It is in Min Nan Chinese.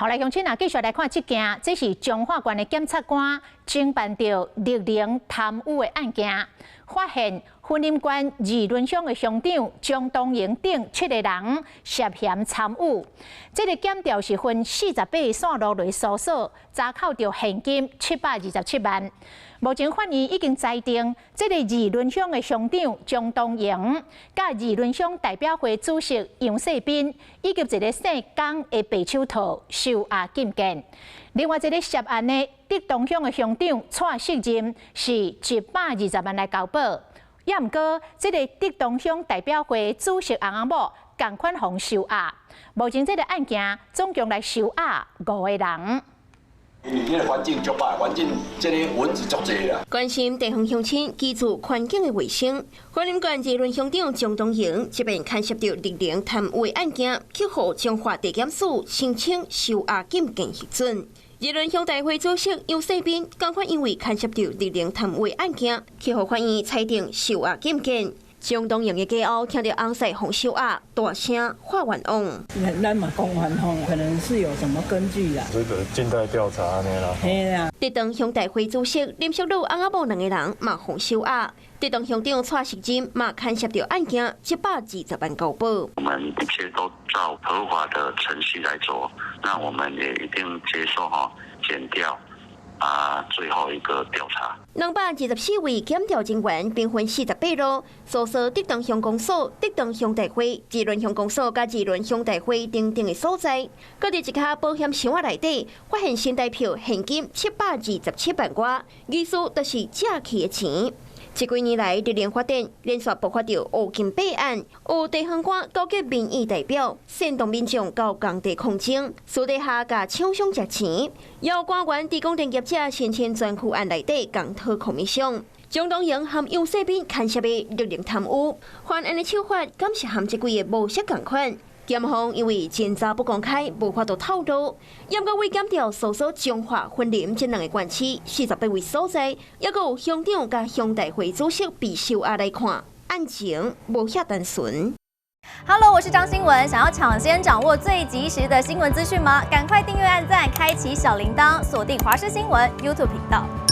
來，鄉親啊，繼續來看這件，這是彰化縣的檢察官偵辦著綠能貪污的案件，發現雲林縣二崙鄉的鄉長張東榮等七個人涉嫌貪污。這個檢調是分48個線路來搜索，查扣著現金727萬。目前法院已經裁定，這個二崙鄉的鄉長張東榮、佮二崙鄉代表會主席楊世斌，以及一個姓江的白手套收押禁見。另外一個涉案的竹東鄉的鄉長蔡世任是120萬來交保。也毋過，這個竹東鄉代表會主席翁仔某仝款予收押。目前這個案件總共來收押五個人。因為這個環境足歹，環境這個蚊子足濟啦。關心地方鄉親居住環境的衛生，雲林縣二崙鄉長張東榮這擺牽涉著綠能貪污案件，去予彰化地檢署申請收押禁見核准。二崙鄉代會主席楊世斌，仝款因為牽涉著綠能貪污案件，去予法院裁定收押禁見。張東榮的家後聽著翁婿予收押，大聲喊冤枉。咱嘛講冤枉，可能是有什麼根據啦。這個靜待調查按呢啦。嘿啦。竹東鄉代會主席林淑女翁仔某兩个人嘛予收押。竹東鄉長蔡世珍嘛牽涉著案件，120萬交保。我們一切都照合法的程序來做，那我們也一定接受哈檢調啊，最後一個調查。224位檢調人員兵分48路，搜索竹東鄉公所、竹東鄉代會、二崙鄉公所佮二崙鄉代會等等的所在，閣佇一跤保險箱仔內底發現新台票現金727萬外，意思就是借去的錢。這幾年來，綠能發電連續爆發著烏金弊案，有地方官勾結民意代表，煽動民眾到工地抗爭，私底下共廠商食錢，有官員佇供電業者申請專區案內底共討コミッ張東榮和楊世斌牽涉的綠能貪污，犯案的手法，敢是和這幾个模式仝款？檢方因為偵查不公開，無法度透露。毋過為檢調搜索彰化、雲林這兩个縣市48位所在，抑閣有鄉長佮鄉代會主席被收押來看，案情無遐單純。 Hello，我是張新文，想要搶先掌握最及時的新聞資訊嗎？趕快訂閱、按讚、開啟小鈴鐺，鎖定華視新聞 YouTube 頻道。